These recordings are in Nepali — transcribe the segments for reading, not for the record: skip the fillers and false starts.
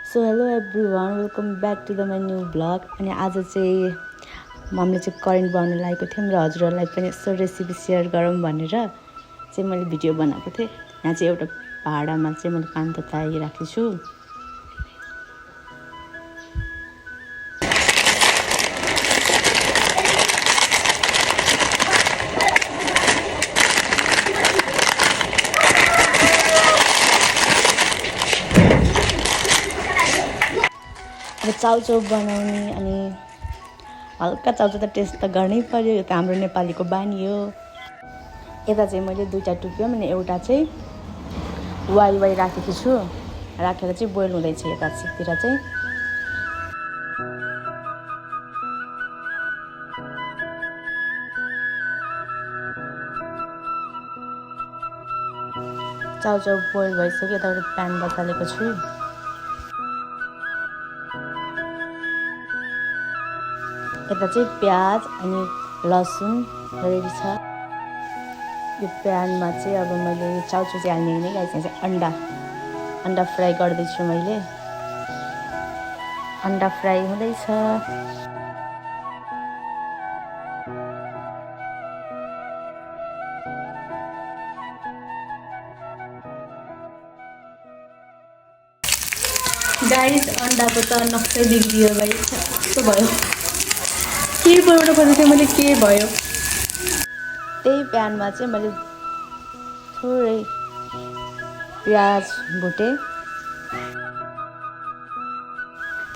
So hello everyone, welcome back to the my new vlog. अनि आज चाहिँ मम्मीले चाहिँ करेन्ट बनाउनु लागेको थियौँ र हजुरहरूलाई पनि यसो रेसिपी सेयर गरौँ भनेर चाहिँ मैले भिडियो बनाएको थिएँ। यहाँ चाहिँ एउटा भाँडामा चाहिँ मैले पानी तताइराखेको छु। अब चाउचाउ बनाउने अनि हल्का चाउचाउ त टेस्ट त गर्नै पर्यो, यो त हाम्रो नेपालीको बानी हो। यता चाहिँ मैले दुईवटा टुप्यौँ अनि एउटा चाहिँ वाइ राखेको छु, राखेर चाहिँ बोइल हुँदैछ यतातिर चाहिँ। चाउचाउ बोइल भइसक्यो, यताबाट प्यान बसालेको छु। यता चाहिँ प्याज अनि लसुन रेडी छ। यो प्यानमा चाहिँ अब मैले चाउचाउ चाहिँ हाल्ने होइन गाइस, यहाँ चाहिँ अन्डा फ्राई गर्दैछु मैले। अन्डा फ्राई हुँदैछ। गाइस अन्डाको त नक्सै बिग्रियो गाइस, कस्तो भयो, के बनाउनु खोजेको थिएँ मैले, के भयो। त्यही प्यानमा चाहिँ मैले थोरै प्याज भुटेँ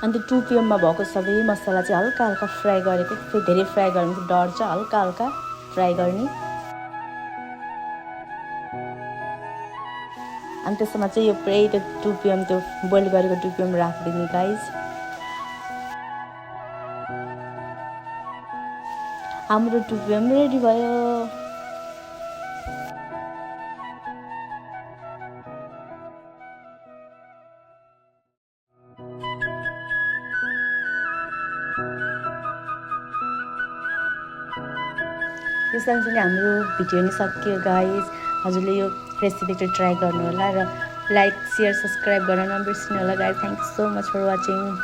अनि त्यो टुपियममा भएको सबै मसला चाहिँ हल्का हल्का फ्राई गरेको। फेरि धेरै फ्राई गर्नु चाहिँ डर छ, हल्का हल्का फ्राई गर्ने। अनि त्यसमा चाहिँ यो पुरै त्यो टुपियम, त्यो बोइल गरेको टुपियम राखिदिने गाइस। हाम्रो टुपियम रेडी भयो। यो सँगसँगै हाम्रो भिडियो नै सकियो गाइस। हजुरले यो रेसिपी चाहिँ ट्राई गर्नु होला र लाइक, सेयर, सब्सक्राइब गर्न नबिर्सिनु होला guys. Thank you so much for watching.